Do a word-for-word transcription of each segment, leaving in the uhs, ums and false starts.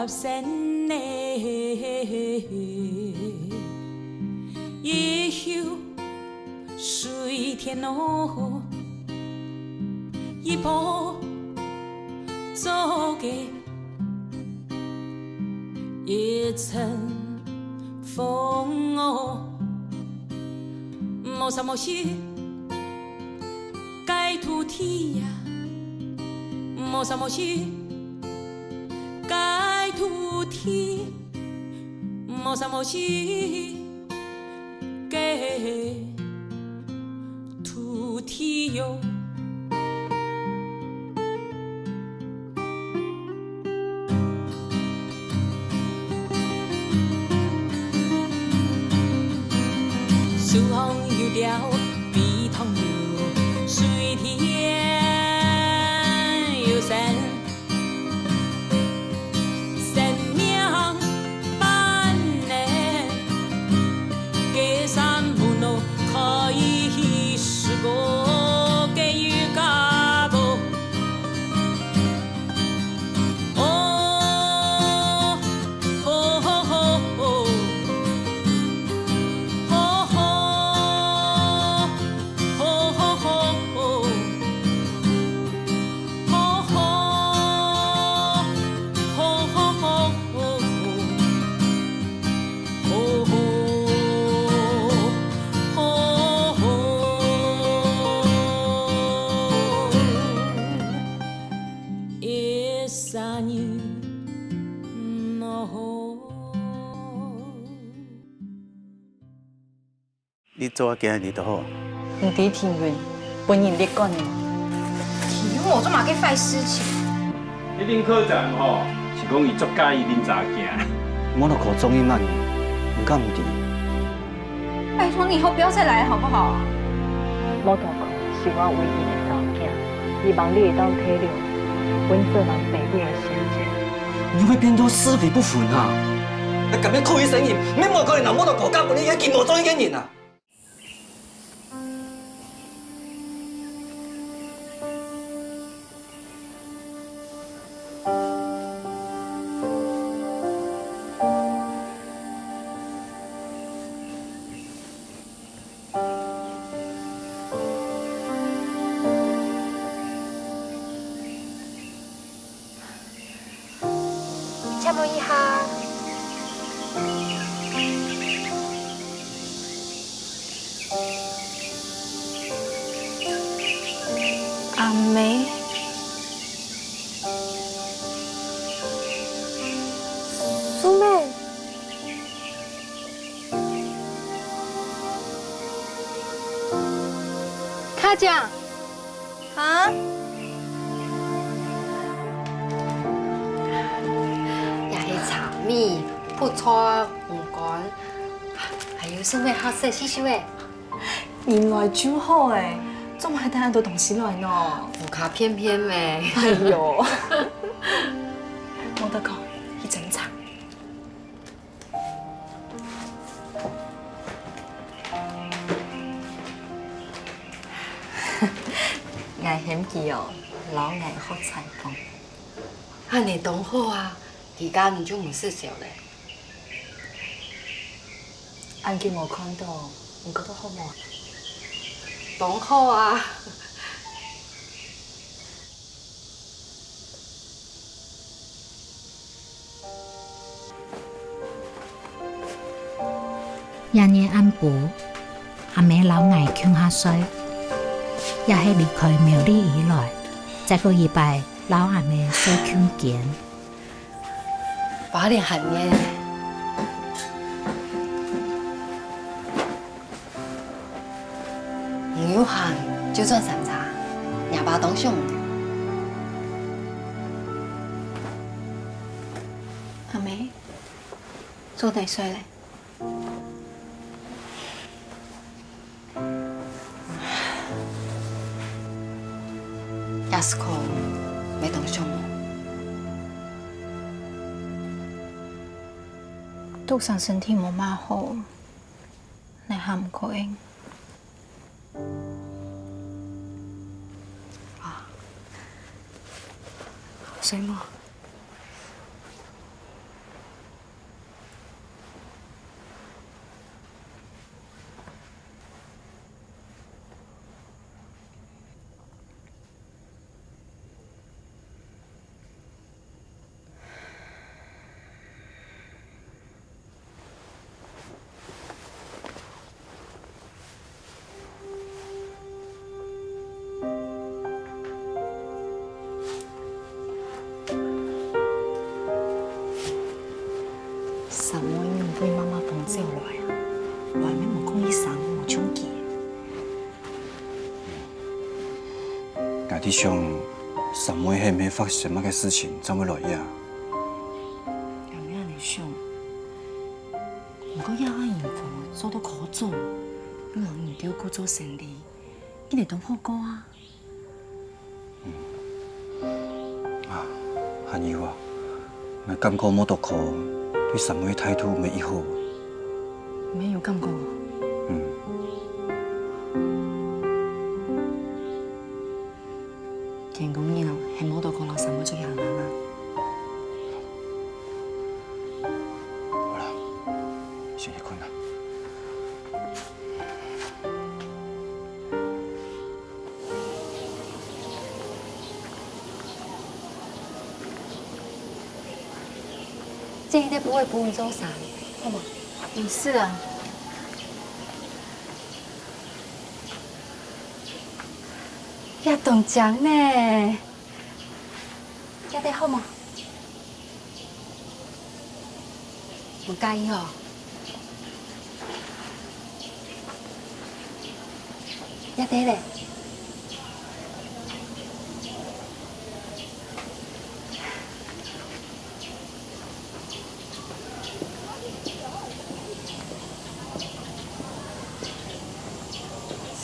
生呢，一休水田哦，一步做个一阵风哦，莫啥莫西。 个土地呀，莫啥莫西，个土地，莫啥莫西，个土地哟。 树上有鳥，陂塘有水，田有山，生命般呢，个山门哦，可以是个个有个无。 哦，吼吼吼吼，吼吼，吼吼吼吼，吼吼，吼吼吼吼。 吼吼，吼吼，一声喏吼。你做啊，今日都好。毋知天運，分人掠管呢。天運，我做麼个壞事情？ 你林科長吼，是講伊足佮意恁查某囝。摩托科中意麼人，毋敢毋知。拜託你以後不要再來好不好？摩托科是我唯一个查某囝，希望你會當體諒阮做人爸母个心情。你會變到是非不分啊！你敢要口一聲音，免無可能拿摩托科交分你一个無中意个人啊！ 請問一下。阿姆。素梅。卡醬。 啊？這係茶米、苦菜、魚乾，還有素梅好勢勢个。人來就好欸，做麼个帶恁多東西來呢？屋下便便咩。哎喲，無得講，去斟茶。 𠊎喊佢哦，摎𠊎學裁縫。恁呢當好啊，佢家人就毋使愁咧。恁久無看到，你覺得好無？當好啊！ 這日暗晡，阿姆摎𠊎共下睡，也係離開苗栗以來，再過一擺摎阿姆睡共間。花蓮寒个。 你有閒就轉山茶，若爸當想你。阿姆，做得睡咧。也係講，會當想你。 都生身體無麼好，哪還毋過應？啊，睡無？ 𠊎在想，三妹係毋係發生麼个事情正會來這？𠊎也恁樣想。毋過這下銀行做到可做，又有人照顧做生理，一定當好過啊。啊，還有啊，𠊎感覺摩托哥對三妹態度無幾好。你也有感覺哦？嗯。 天光日哦，喊摩托哥摎三妹出去行行啊。好啦，先去睏啦。這一塊布會分你做衫，好無？毋使啊。 也當靚呢。這塊好無？毋介意哦。這塊咧？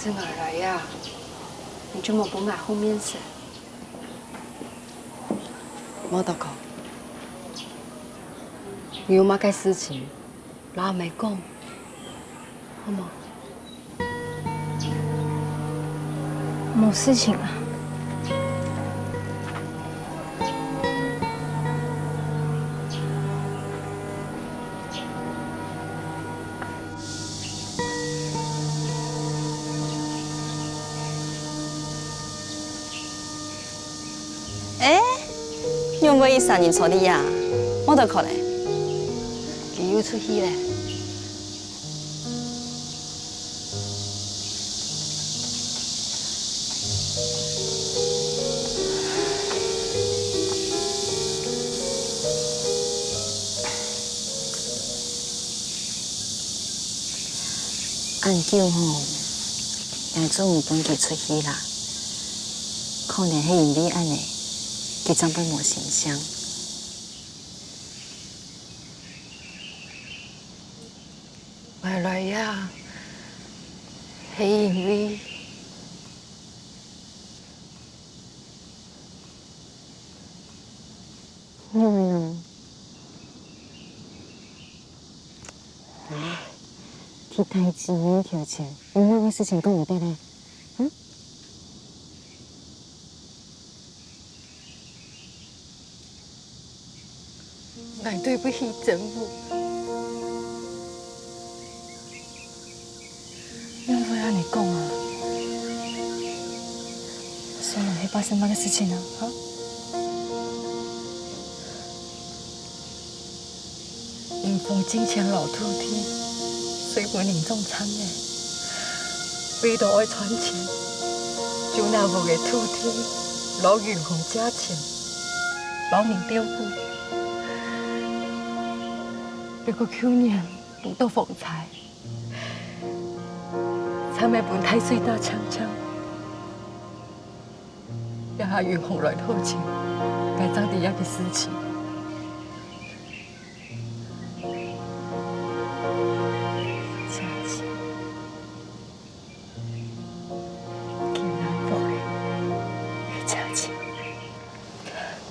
係𠊎來啊，你就莫分𠊎好面色。摩托哥，你有麼个事情，摎阿姆講，好無？ 無事情啊。欸，仰會一儕人坐在這？無得看咧。佢又出去咧。 恁久吼，𠊎就毋分佢出去啦。可能係因為恁呢，佢正會無心情。 𠊎來啊，係因為，因為呢？唉，在大姊妹頭前，有麼个事情講毋得咧？嗯？ 𠊎對不起珍武。仰會恁呢講啊？所以係發生麼个事情啊？哈？雲峰進前摎土地，所以分人撞慘咧。為著愛賺錢，就拿屋个土地摎雲峰借錢，幫人吊古。 不過舊年堵著風災，慘个分大水打淨淨。這下雲峰來討錢，𠊎正知這个事情。謝謝。 緊拿屋个，謝謝。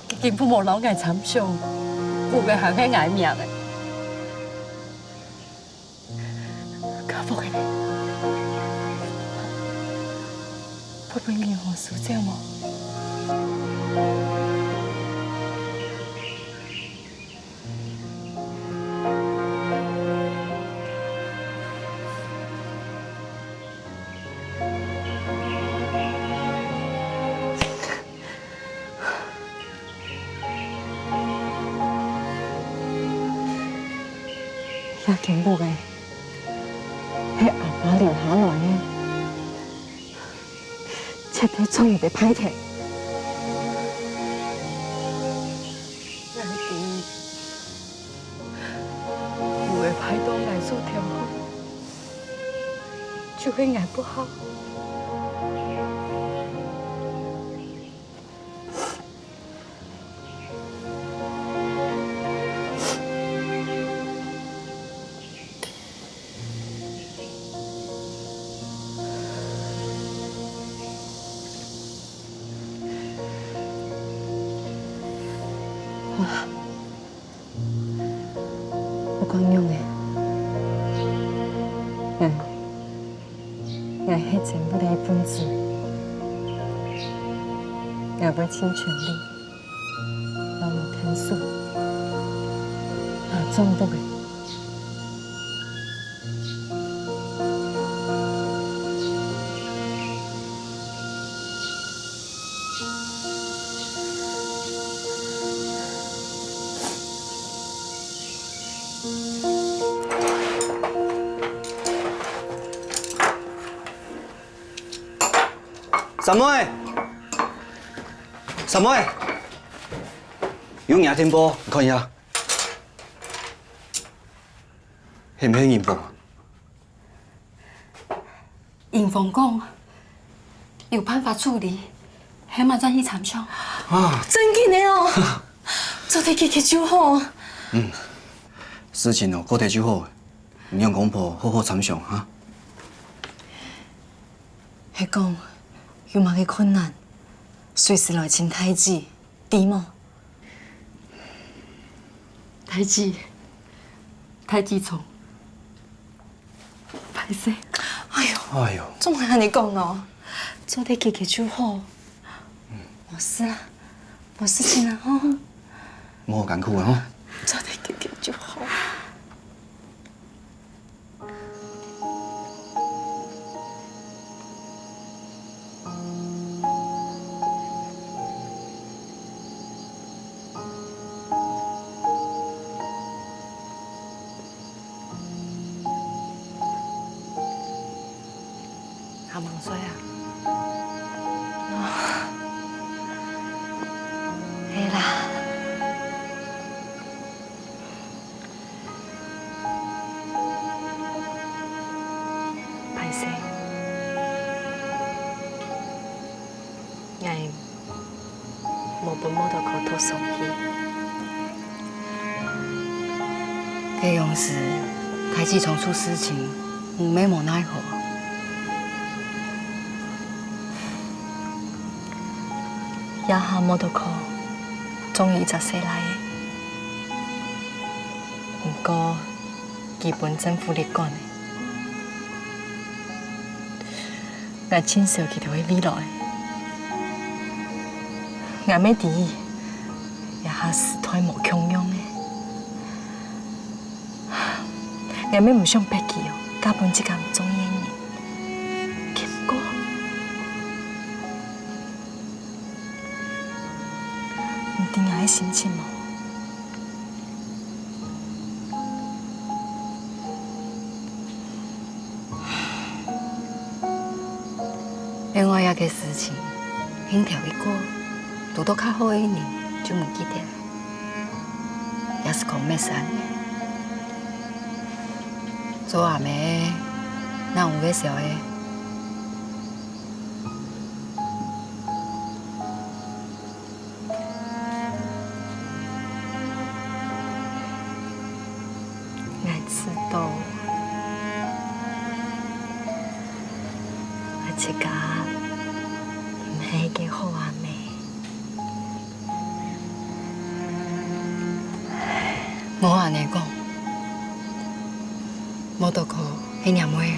佢根本無摎𠊎參詳，屋个還係𠊎名个。該屋个呢？會分銀行收走無？ 這間屋仔係阿爸留下來个，絕對做毋得敗忒。𠊎知，有个壞到𠊎做頭好，就係𠊎不孝。仰仔？𠊎，𠊎係全部个一份子，𠊎會盡全力，摎你𢯭手，摎你掌握个。 三妹，三妹，有人來電報，你看一下。 係毋係人報？人報講有辦法處理，係馬上去參詳。啊！真緊个哦，做得解決就好。嗯，事情哦，過忒就好，你同公婆好好參詳哈。係講有麼个困難，隨時來尋大姊。 知無？大姊，大姊丈，歹勢。哎喲，哎喲，總係恁樣講哦，做得解決就好。無事啦，無事情啦吼。莫艱苦啊吼。做得解決就好。 還吂睡啊？係啦。 歹勢，𠊎無分摩托科拖上去。該央時，大姊丈出事情，你乜無奈何。這下摩托科總有一隻細倈仔。 毋過，佢分政府列管了。𠊎盡愁佢兜个未來。𠊎乜知，這下時代無共樣了。𠊎乜毋想逼佢哦，嫁分自家毋中意个人。結果， 你知𠊎个心情無？另外一個事情，幸忒一過，堵著較好个人就毋記得了，也係講滅山。做阿姆，哪有會曉得？ 𠊎知道，𠊎自家毋係一個好阿姆。莫恁樣講，無多可係若妹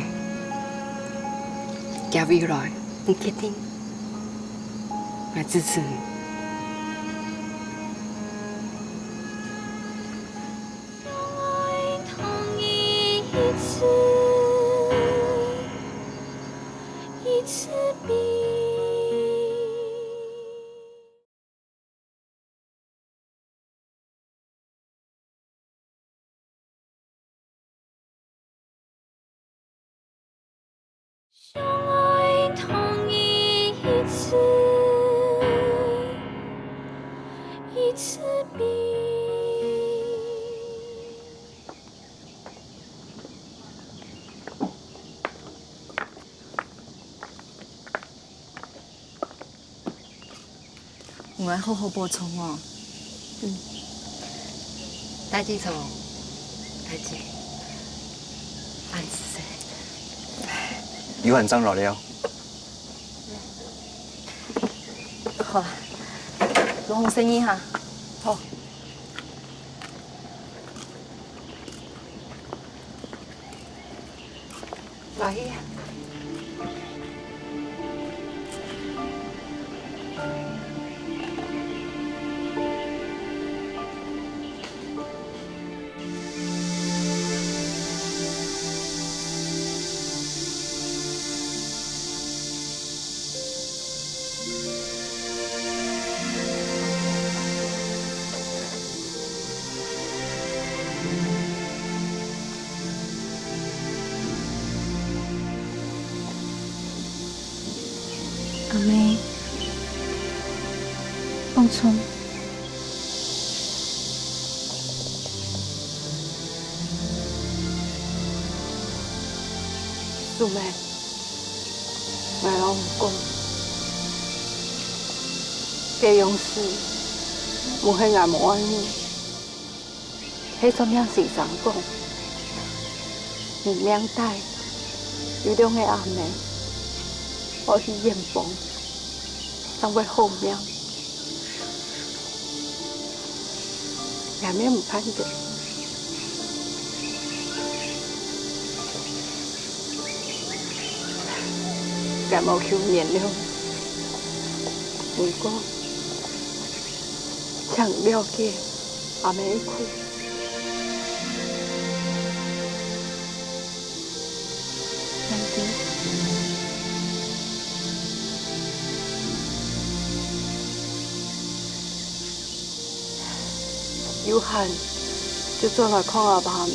仔，佢未來你決定。 𠊎支持你。你愛好好保重哦。嗯。大姊丈，大姊，恁仔細。有閒正來尞。好啊，做好生意哈。好。阿姨，阿妹，放鬆。素妹， 𠊎摎你講，該央時毋係𠊎無愛你，係張明先生講，你命底有兩個阿姆，愛去遠方，正會好命。 𠊎乜毋盼得。𠊎無求原諒，毋過，請了解阿姆个苦。 有閒就轉來看阿爸阿姆。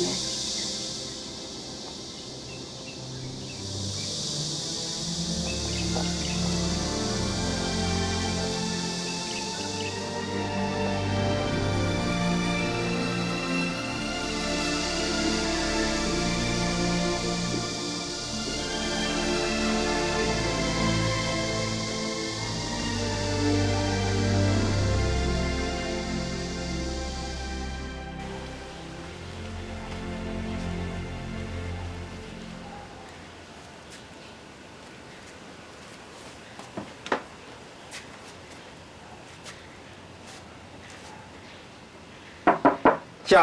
請。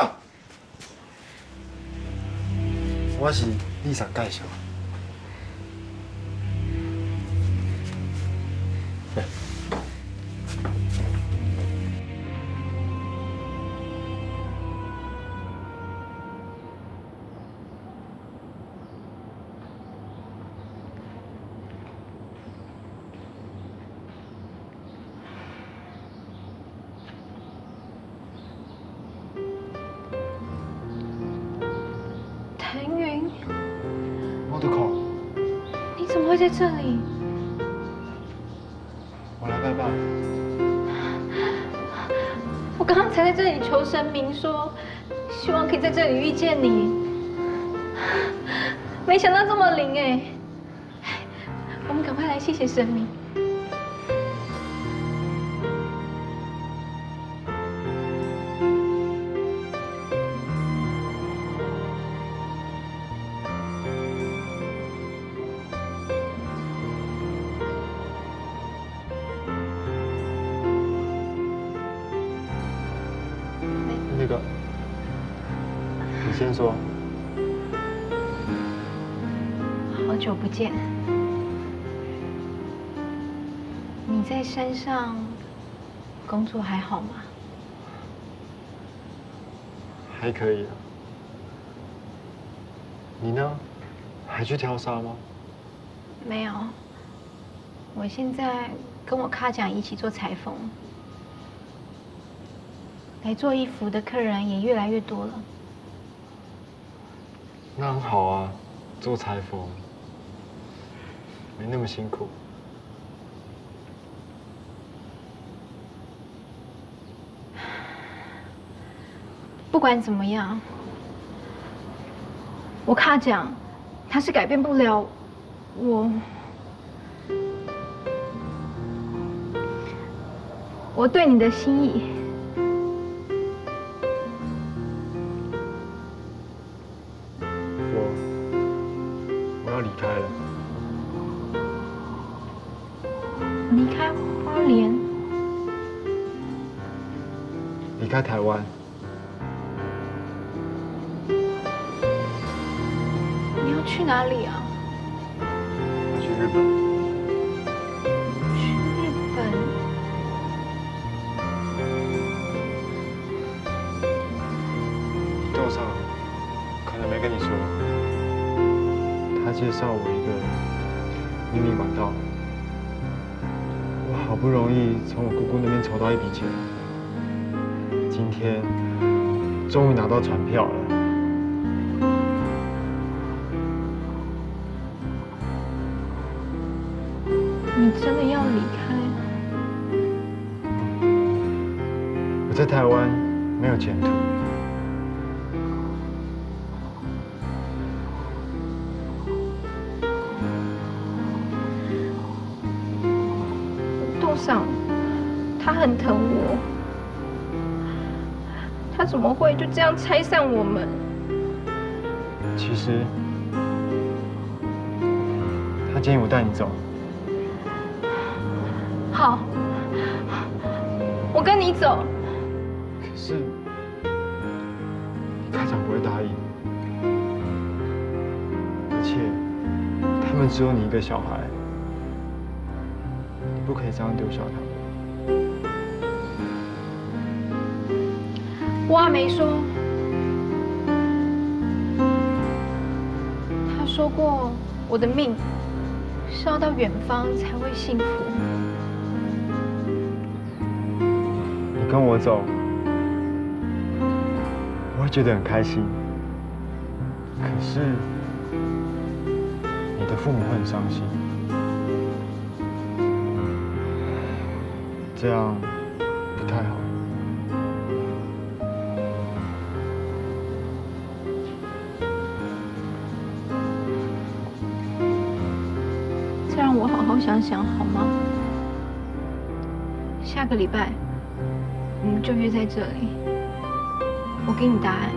我是李桑介紹。 腾云，我的空。你怎么会在这里？我来拜拜。我刚刚才在这里求神明说，希望可以在这里遇见你，没想到这么灵哎。 我们赶快来谢谢神明。那个，你先说。好久不见。你在山上工作还好吗？还可以啊。你呢？还去挑沙吗？没有，我现在跟我卡讲一起做裁缝，来做衣服的客人也越来越多了。那很好啊，做裁缝没那么辛苦。 不管怎么样，我卡讲，他是改变不了我，我对你的心意。我，我要离开了。离开花莲？离开台湾。你要去哪里啊？介绍我一个秘密管道。我好不容易从我姑姑那边筹到一笔钱，今天终于拿到船票了。你真的要离开？我在台湾没有前途。杜桑，他很疼我，他怎么会就这样拆散我们？其实，他建议我带你走。好，我跟你走。可是，你太常不会答应，而且他们只有你一个小孩，你不可以这样丢下他们。我还没说。他说过，我的命是要到远方才会幸福。你跟我走，我会觉得很开心。可是，你的父母会很伤心，这样不太好。再让我好好想想好吗？下个礼拜我们就约在这里，我给你答案。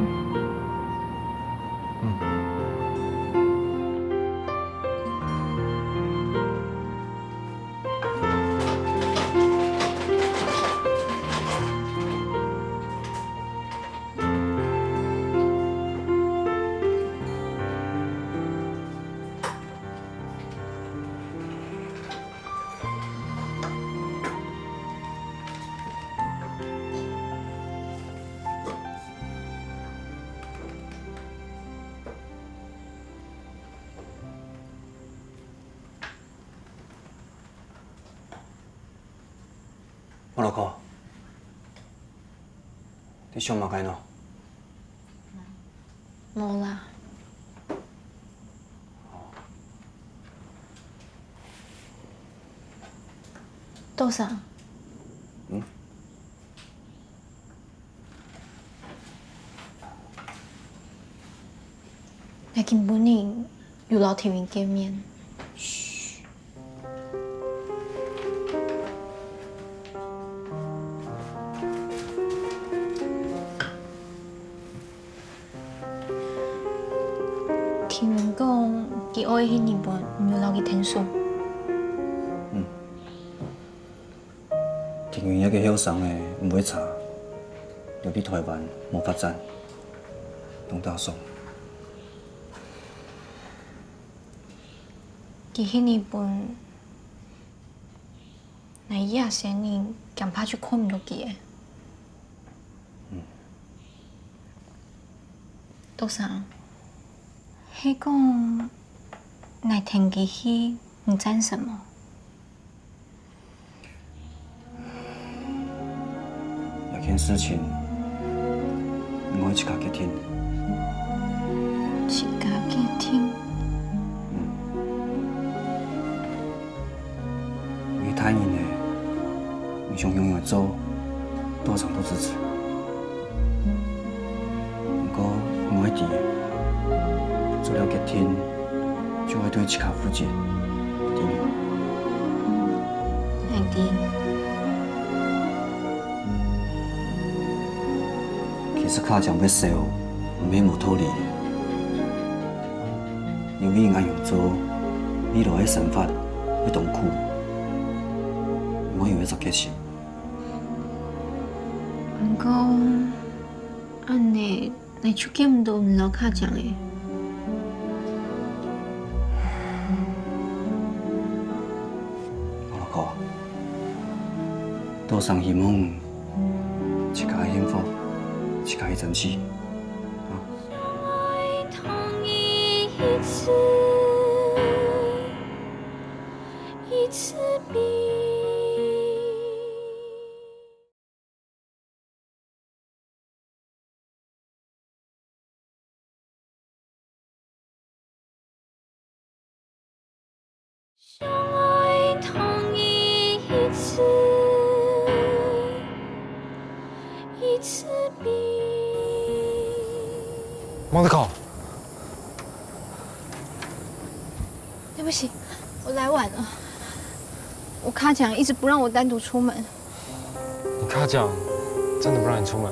摩洛哥，你想麼个呢？无啦。多桑，嗯？你今晡日有摎天明见面？天明讲，佢愛去日本，你有摎佢𢯭手？嗯。天明這个後生仔毋會差，留在台灣無發展，當打爽。佢去日本，𠊎這下先人驚怕就看毋著佢咧。 多桑，係講𠊎𢯭佢去，你贊成無？這件事情，你愛自家決定。自家決定？嗯。 你大人咧，你想仰仔做，多桑都支持。毋過你愛知，做了決定，就愛對自家負責，知無？𠊎知。其實卡將會愁，毋係無道理。因為𠊎仰做，未來个生活會當苦。𠊎有一隻決心。 毋過，恁仔，𠊎就見毋著你摎卡將咧。摩洛哥，多桑希望自家个幸福，自家去爭取。啊。慈悲。 相爱同一次，一次比。Motoko，对不起，我来晚了。我卡奖一直不让我单独出门。你卡奖真的不让你出门？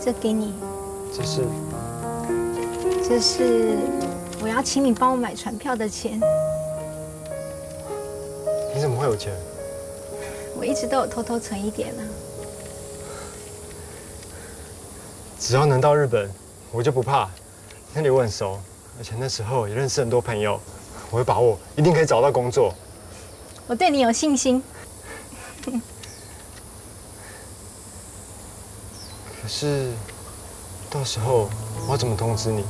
这给你。这是？这是我要请你帮我买船票的钱。你怎么会有钱？我一直都有偷偷存一点啊。只要能到日本，我就不怕。那里我很熟，而且那时候也认识很多朋友，我会把握，一定可以找到工作。我对你有信心。 可是，到时候我要怎么通知你？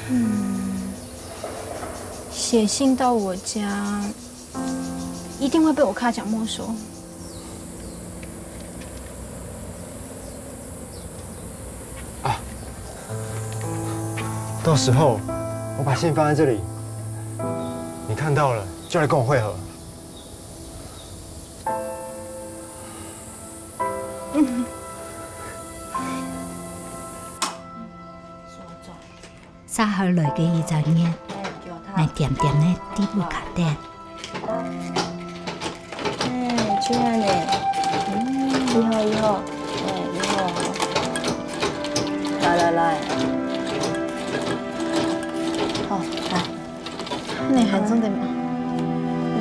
嗯，写信到我家，一定会被我卡奖没收。啊，到时候我把信放在这里，你看到了就来跟我会合。 續下來个一隻月，𠊎恬恬仔在屋下等。哎，這樣呢？嗯，以後，以後。哎，以後。來，來，來。好，來。你還做得嗎？嗯。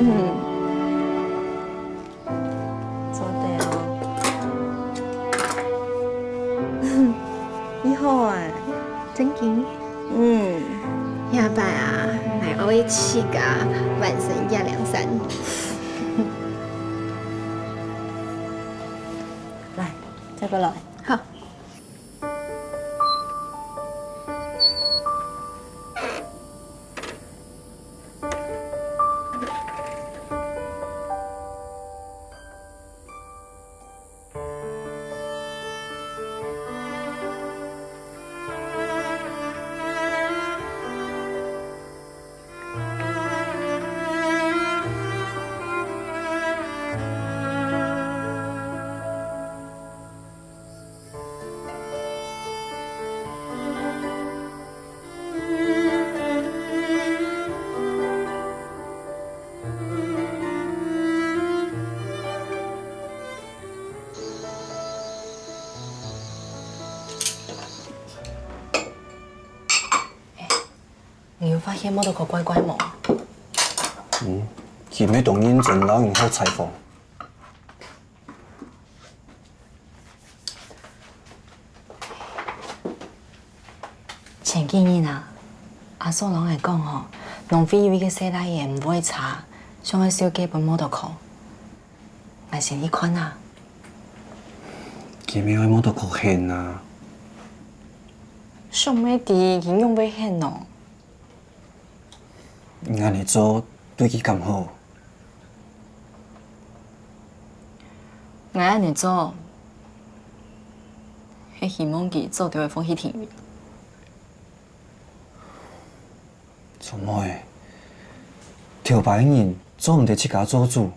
做得哦。你好啊。正經？嗯。下擺啊，來愛自家完成這兩三。來，再過來。好。 你有發現Motoko怪怪無？嗯，佢乜當認真摎人學裁縫。前幾日啊，阿嫂摎𠊎講吼，農會有一個細倈仔毋會差，想愛紹介分Motoko。 𠊎先去看啊。佢乜愛Motoko現啊？想毋知佢仰會現哦。你恁樣做對佢敢好？𠊎恁樣做，係希望佢早兜仔放棄定位。 做麼个？頭擺个人做毋得自家做主，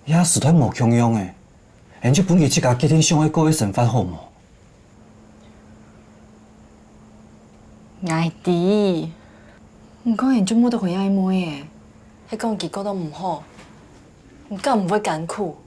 這下時代無共樣了，𠊎就分佢自家決定想愛過个生活好無？𠊎知，毋過𠊎就無得回應妹仔，係講佢過到毋好，你敢毋會艱苦？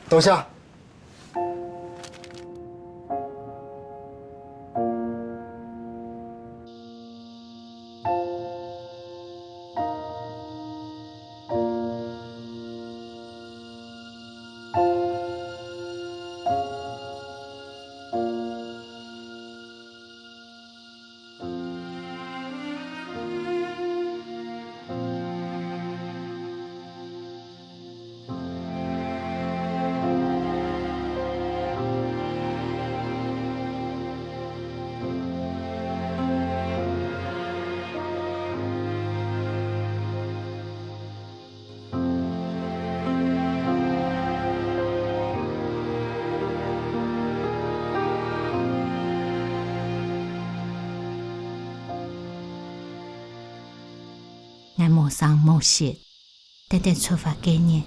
等一下。𠊎無聲無息，等等出發該日。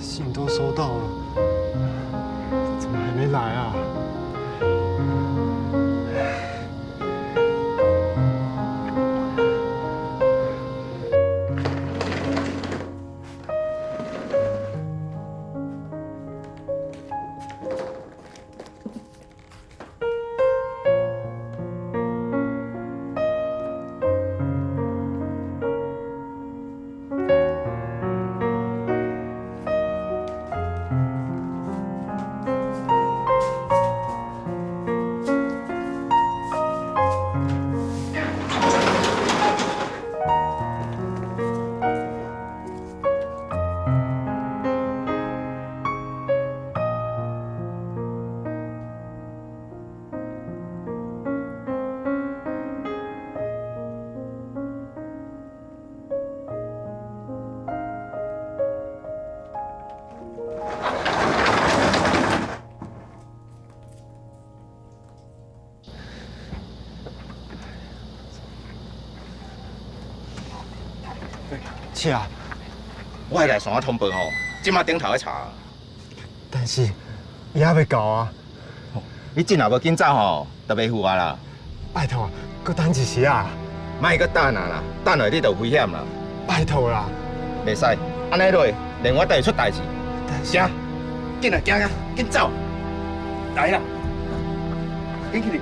信都收到了，怎么还没来啊？ 切啊，我係來上海通報吼，這馬頂頭个查。但是，也未到啊。你這若無緊走吼，就袂赴啊啦。拜託，閣等一時啊。莫閣等啊啦，等落你就有危險啦。拜託啦。袂使，按呢落去，連我帶你出代誌。但是行，緊啊，行啊，緊走。來啦，緊起來，緊。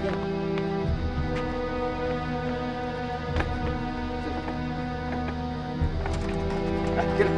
來，起來。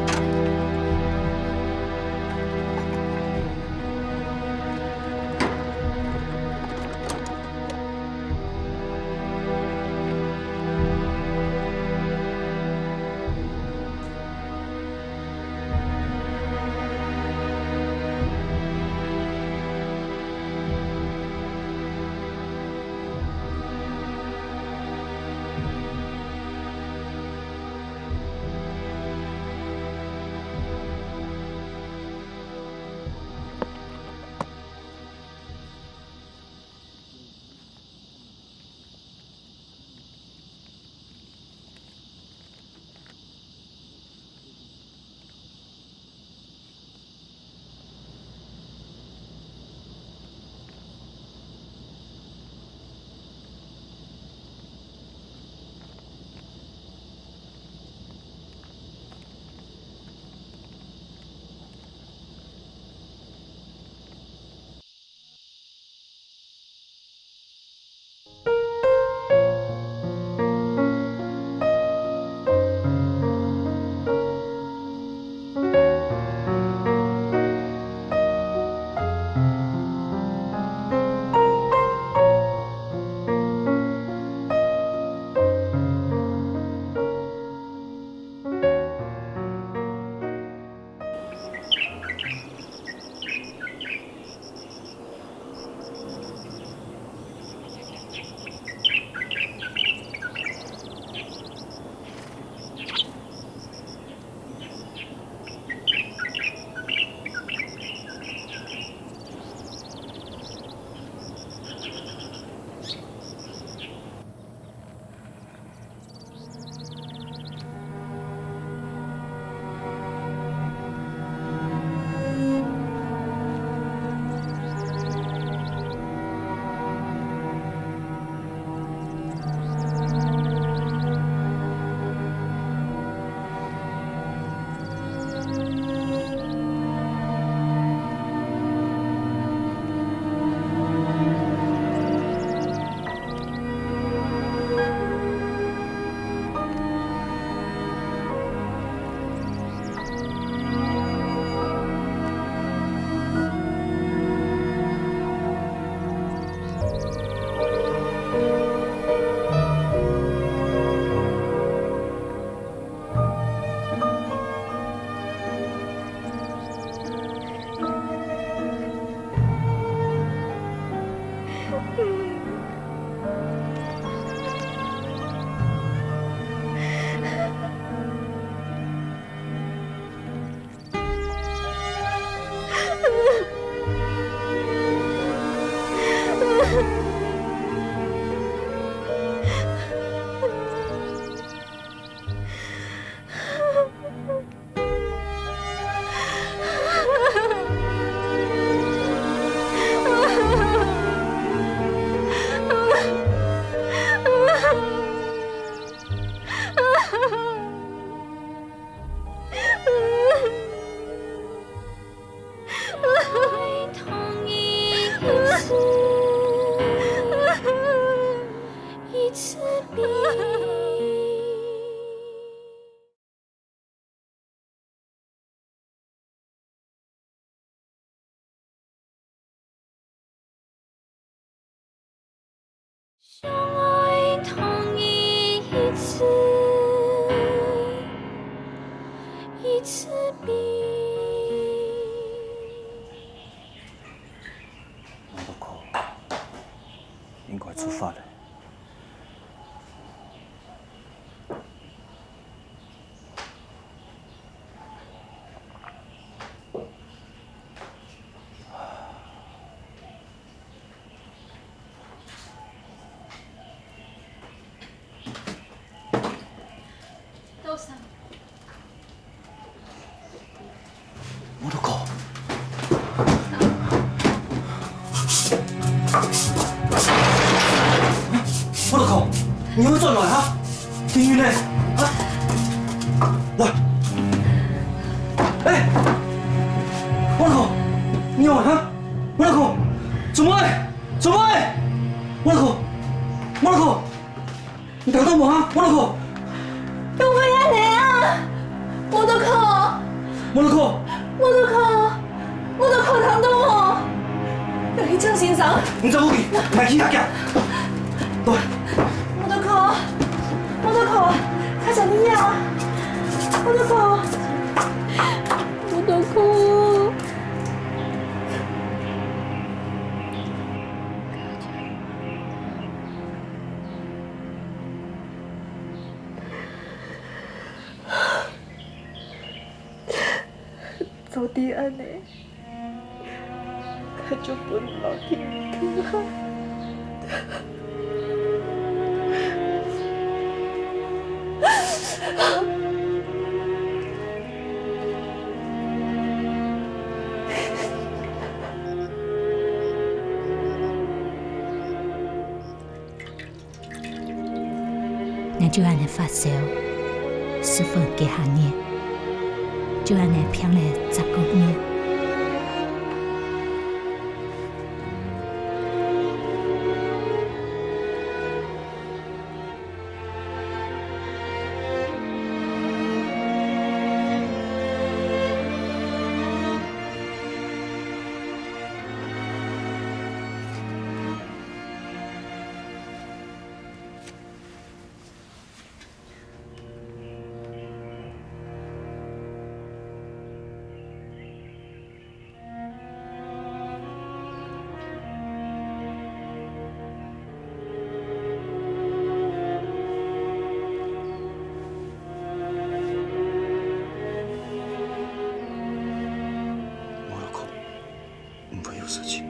我都哭，应该出发了。 Motoko，你又转来啊？幸运呢？啊？喂，哎，Motoko，你有啊？Motoko，怎么了？怎么了？Motoko，Motoko。 你聽到無啊？Motoko！做麼个恁樣啊？Motoko！Motoko！Motoko！Motoko，聽到無？愛去請先生。你走過去，莫去遐行。對。Motoko！Motoko！較小心啊！Motoko！Motoko！ 做得恁樣，佢就分老天疼啊！ 𠊎就恁樣發燒，十分幾下日，就恁樣病了十個月。 Motoko， 你不要生气。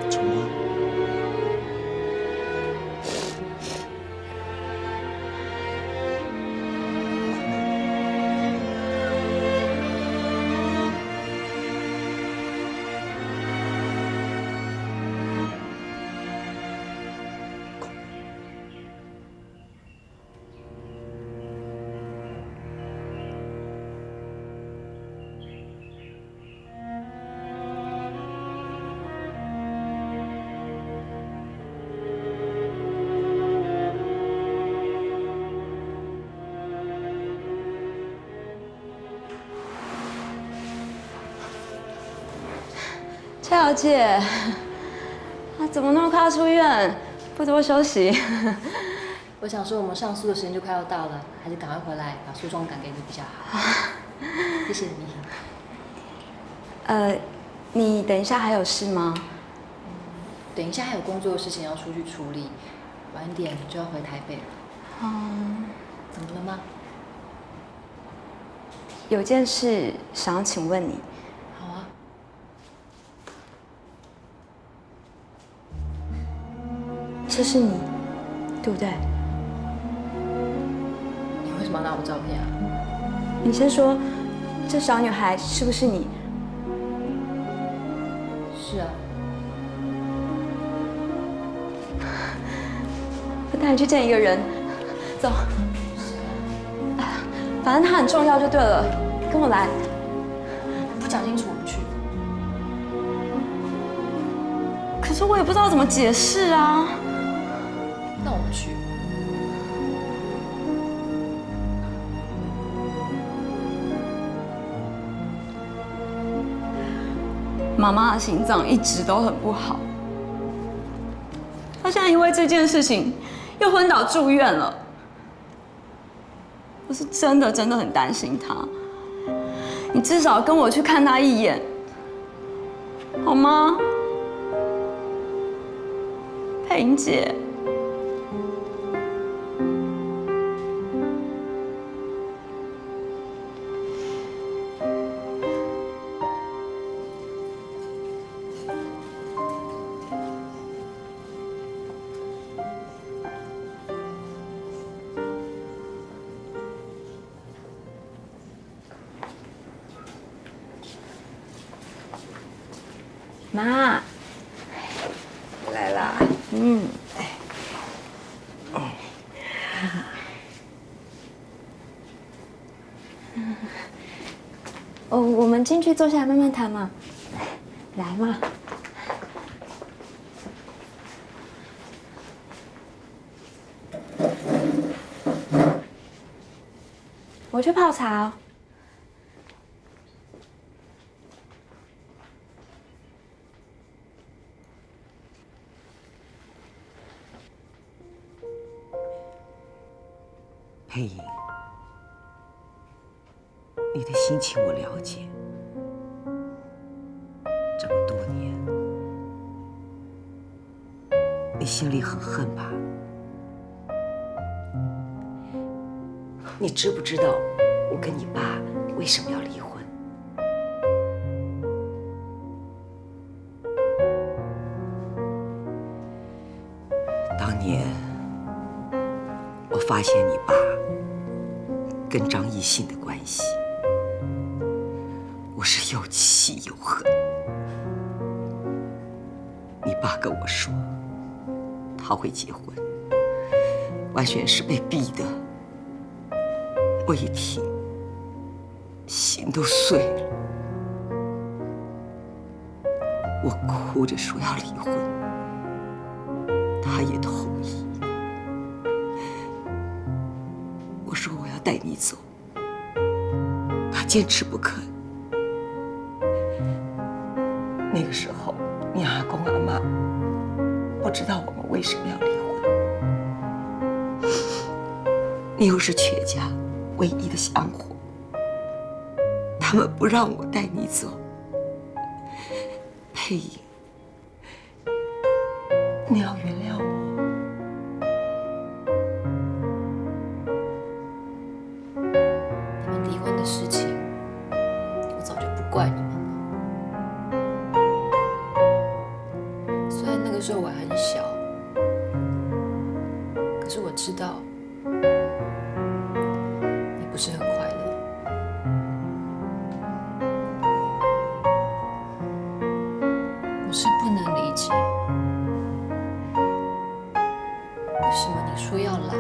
怎么了？蔡小姐，啊，怎么那么快要出院？不多休息？我想说，我们上诉的时间就快要到了，还是赶快回来把诉状赶给你比较好。谢谢你。呃，你等一下还有事吗？等一下还有工作的事情要出去处理，晚一点就要回台北了。哦，怎么了吗？有件事想要请问你。好啊。这是你，对不对？你为什么要拿我照片啊？你先说，这小女孩是不是你？是啊。我带你去见一个人，走。哎呀，反正他很重要就对了，跟我来。不讲清楚，我们去。可是我也不知道怎么解释啊。那我们去。妈妈的心脏一直都很不好，她现在因为这件事情又昏倒住院了。我是真的真的很担心她，你至少跟我去看她一眼，好吗？佩莹姐。妈，来啦。嗯。哦，我们进去坐下来慢慢谈嘛。来嘛。我去泡茶哦。佩莹，你的心情我了解。这么多年，你心里很恨吧？你知不知道我跟你爸为什么要离婚？当年我发现你爸跟张艺兴的关系，我是又气又恨。你爸跟我说，他会结婚，完全是被逼的。我一听，心都碎了。我哭着说要离婚，他也同意。我说我要带你走，他坚持不肯。那个时候，你阿公阿妈不知道我们为什么要离婚。你又是全家唯一的香火，他们不让我带你走。佩莹，你要原谅我。你们离婚的事情，我早就不怪你们了。虽然那个时候我还很小，可是我知道你不是很快乐。我是不能理解，为什么你说要来，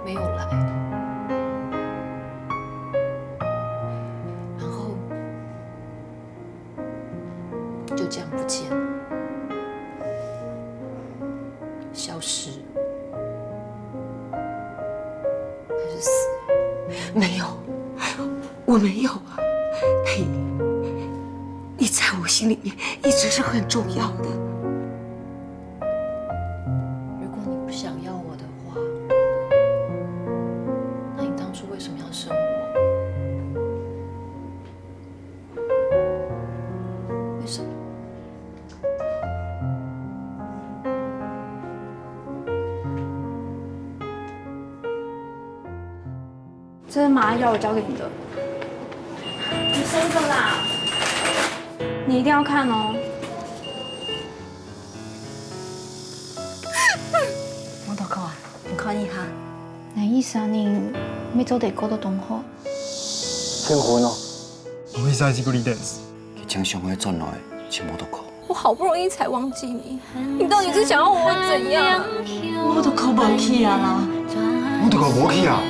没有来，然后就这样不见了，消失，还是死？没有，我没有啊，佩，你在我心里面一直是很重要的。如果你不想要我的话，那你当初为什么要生我？为什么？这是妈要我交给你的。你收着啦。你一定要看哦。摩托口啊，你看一下。那意思啊，你没做得过到同学？结婚哦。我会在这个里 dance。你从上海转来，骑摩托口。我好不容易才忘记你，你到底是想要我怎样？摩托口无去啊啦。摩托口无去啊？